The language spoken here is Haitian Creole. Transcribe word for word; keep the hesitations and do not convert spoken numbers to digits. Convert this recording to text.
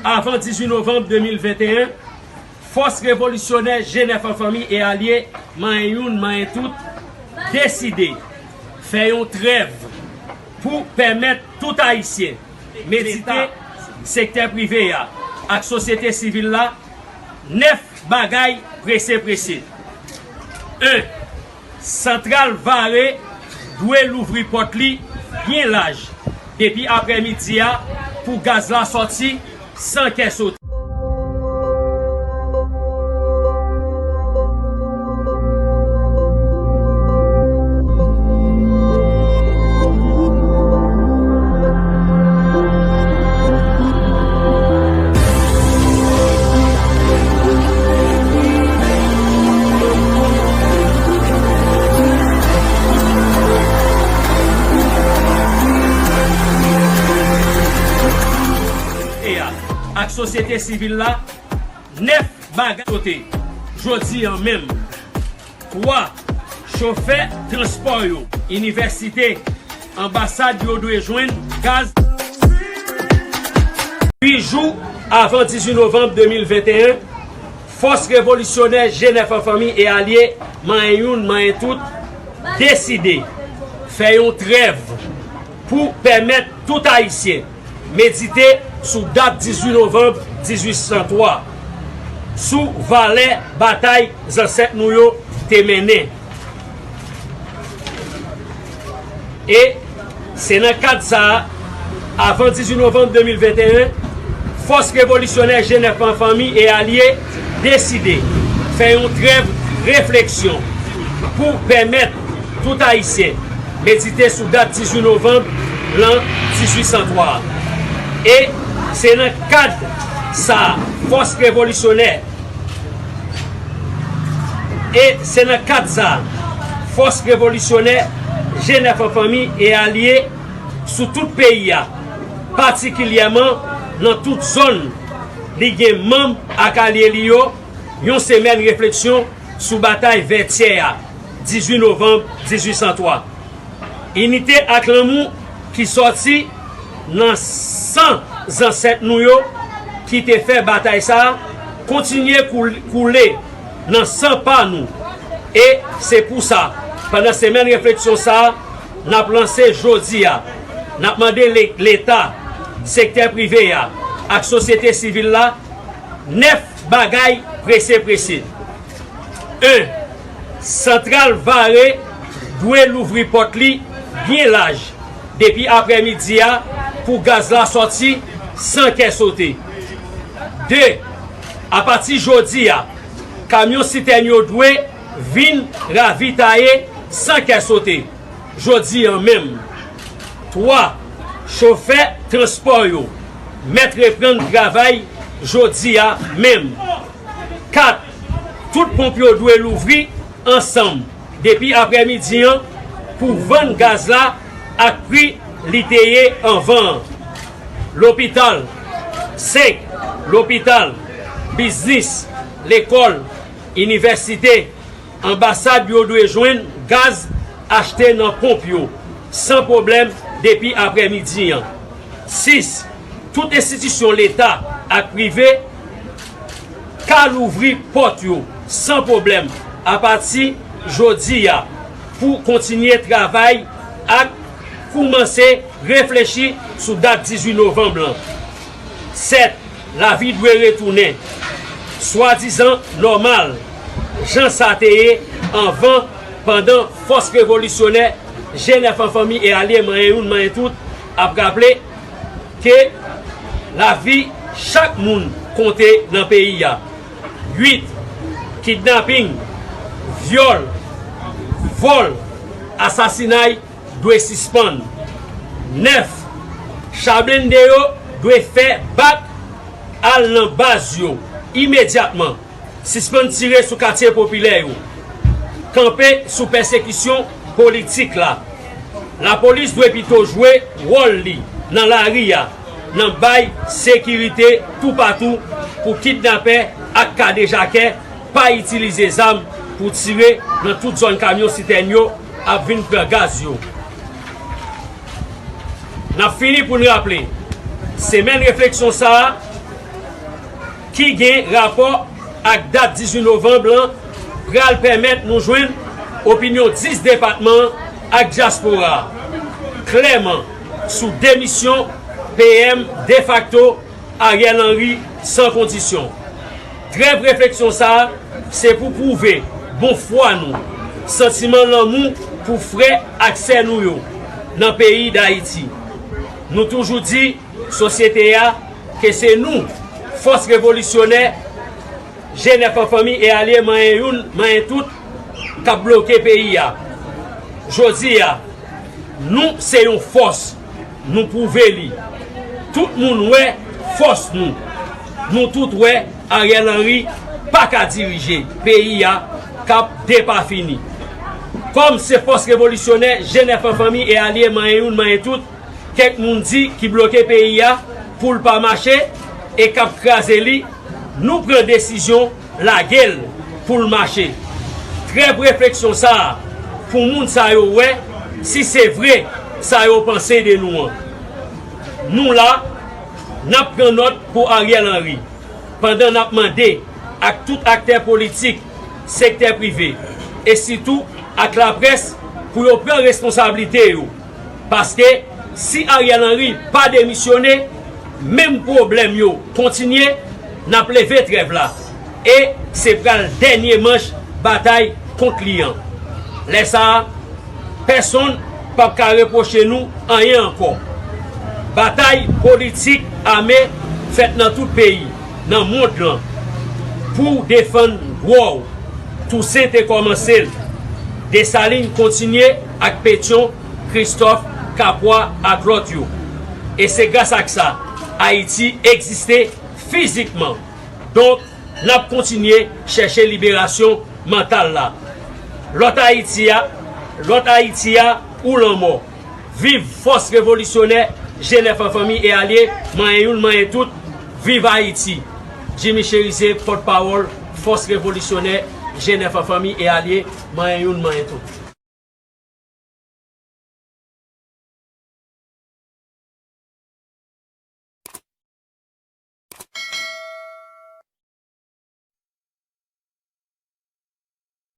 avan dizuit novanm de mil venteyen, fòs revolisyonè G nèf an fanmi e alye, manyen youn, manyen tout, deside fè yon trèv pou pèmèt tout Ayisyen medite, sektè prive a ak sosyete sivil la, nèf bagay prese prese. En, Santral Vare dwe louvri pòt li byen laj depi aprèmidi a pou gaz la sòti san kè sote. Ak sosyete sivil la, nèf bagay sote jodi an menm. Twa, chofè transpò yo, inivèsite, anbasad yo dwe jwenn gaz. Uit jou avan dizuit novanm de mil venteyen, fòs revolisyonè G nèf an fanmi e alye, manyen youn, manyen tout, deside fè yon trèv pou pèmèt tout Ayisyen medite sou dat dizuit novanm dizuit san twa, sou valè batay zansèt nou yo te mennen. E se nan kad sa a, avan dizuit novanm de mil venteyen, fòs revolisyonè G nèf an fanmi e alye deside fè yon trèv refleksyon pou pèmèt tout Ayisyen medite sou dat dizuit novanm lan dizuit san twa a. E se nan kad sa a, fòs revolisyonè, e se nan kad sa a, fòs revolisyonè G nèf an fanmi e alye sou tout peyi a, patikilyèman nan tout zòn li gen manm ak alye li yo, yon semèn refleksyon sou batay Vètyè a, dizuit novanm dizuit san twa. Inite ak lanmou ki sòti nan san zansèt nou yo ki te fè batay sa a kontinye koul-, koule nan san pa nou. E se pou sa, pandan semèn refleksyon sa a, n ap lanse jodi a, n ap mande Le-, Leta, sektè prive a ak sosyete sivil la nèf bagay prese prese. En, Santral Vare dwe louvri pòt li byen laj depi aprèmidi a pou gaz la sòti san kè sote. De, apati jodi a, kamyon sitèn yo dwe vin ravitaye san kè sote jodi an menm. Twa, chofè transpò yo mèt reprann travay jodi a menm. Kat, tout ponp yo dwe louvri ansanm depi aprèmidi an pou vann gaz la ak pri li te ye anvan an. Lopital, senk, lopital, biznis, lekòl, inivèsite, anbasad yo dwe jwenn gaz achte nan ponp yo san pwoblèm depi aprèmidi an. Sis, tout enstitisyon Leta ak prive ka louvri pòt yo san pwoblèm apati jodi a pou kontinye travay ak koumanse reflechi sou dat dizuit novanm lan. Sèt, lavi dwe retounen swadizan nòmal, jan sa te ye anvan, pandan fòs revolisyonè G nèf an fanmi e alye manyen youn manyen tout ap raple ke lavi chak moun konte nan peyi a. Uit, kidnaping, vyòl, vòl, asasinay dwe sispann. Nèf, cha blende yo dwe fè bak al nan baz yo imedyatman. Sispann tire sou katye popilè yo. Kanpe sou pèsekisyon politik la. Lapolis dwe pito jwe wòl li nan lari a, nan bay sekirite toupatou pou kidnapè ak kadejakè pa itilize zam pou tire nan tout zòn kamyon sitèn yo ap vin pran gaz yo. N ap fini pou n raple, semèn refleksyon sa a, ki gen rapò ak dat dizuit novanm lan pral pèmèt nou jwenn opinyon dis depatman ak dyaspora klèman sou demisyon P M defakto Ariel Henry san kondisyon. Trèv refleksyon sa a se pou pwouve bon fwa nou, santiman lanmou pou frè ak sè nou yo nan peyi Dayiti. Nou toujou di sosyete a ke se nou, fòs revolisyonè, G nèf an fanmi e alye, manyen youn, manyen tout, k ap bloke peyi a. Jodi a, nou se yon fòs, nou pwouve li. Tout moun wè fòs nou. Nou tout wè Ariel Henry pa ka dirije peyi a k ap depafini. Kòm se fòs revolisyonè, G nèf an fanmi e alye, manyen youn, manyen tout, kèk moun di ki bloke peyi a pou l pa mache e k ap kraze li, nou pran desizyon lage l pou l mache. Trèv refleksyon sa a pou moun sa yo wè si se vre sa yo panse de nou an. Nou la, n ap pran nòt pou Ariel Henry, pandan n ap mande ak tout aktè politik, sektè prive, e sitou ak laprès pou yo pran responsablite yo. Paske si Ariel Henry pa demisyone, menm pwoblèm yo kontinye, n ap leve trèv la. E se pral dènye manch batay kont li an. Lè sa a, pèsonn p ap ka repwoche nou anyen ankò. Batay politik ame fèt nan tout peyi, nan mond lan, pou defann dwa w. Tousen te kòmanse l. Desalin kontinye ak Petyon, Kristòf, Kapwa ak lòt yo. E se gras ak sa, Ayiti egziste fizikman. Donk, n ap kontinye chèche liberasyon mantal la. Lòt Ayiti a, lòt Ayiti a ou lanmò. Viv fòs revolisyonè G nèf an fanmi e alye, manyen youn, manyen tout. Viv Ayiti! Jimmy Chérizier, pòtpawòl fòs revolisyonè G nèf an fanmi e alye, manyen youn, manyen tout.